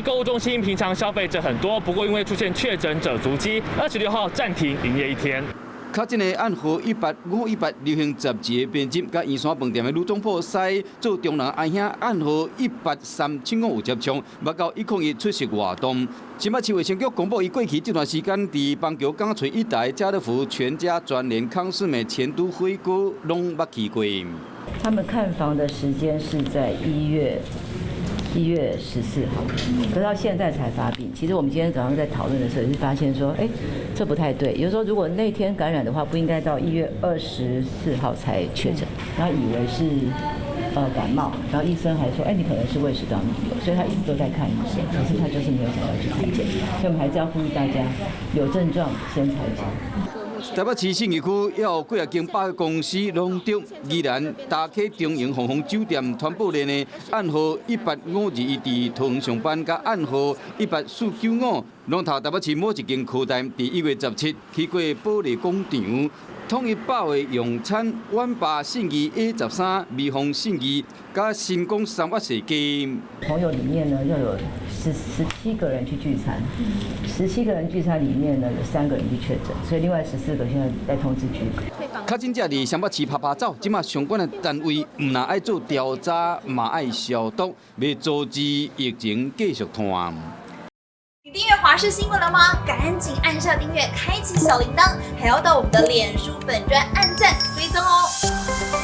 一購物中心平常消費者很多，不過因為出現確診者足跡，26號暫停營業一天。確診的案號18518劉姓12個編輯，佮圓山飯店的女總鋪師做中人阿兄案號18375有接觸，捌到101出席活動。新北市衛生局公布，伊過去這段時間佇板橋港翠一帶家樂福、全家、全聯、康是美、錢都輝哥攏捌去過。他們看房的時間是在1月14號，可到現在才發病。其實我們今天早上在討論的時候，也是發現說，哎，這不太對。也就是說，如果那天感染的話，不應該到1月24號才確診。然後以為是感冒，然後醫生還說，哎，你可能是胃食道逆流，所以他一直都在看醫生，可是他就是沒有想要去採檢。所以我們還是要呼籲大家，有症狀先採檢。台北市信義區有幾仔間百貨公司攏著宜蘭大溪中營鴻豐酒店傳播鏈的案號18521佇桃園上班，佮案號18495，攏佇台北市某一間科大，佇1月17去過保利廣場，統一百貨用餐碗吧信義 A13、美鳳信義，佮新光三越世界。朋友裡面呢，又有17個人去聚餐，十七個人聚餐裡面呢，有三個人去確診，所以另外14個現在在通知居隔。確診者佇雙北市趴趴走，這馬相關的單位毋但愛做調查，嘛愛消毒，欲阻止疫情繼續傳。你訂閱華視新聞了嗎？趕緊按下訂閱，開啟小鈴鐺，還要到我們的臉書粉專按讚追蹤哦。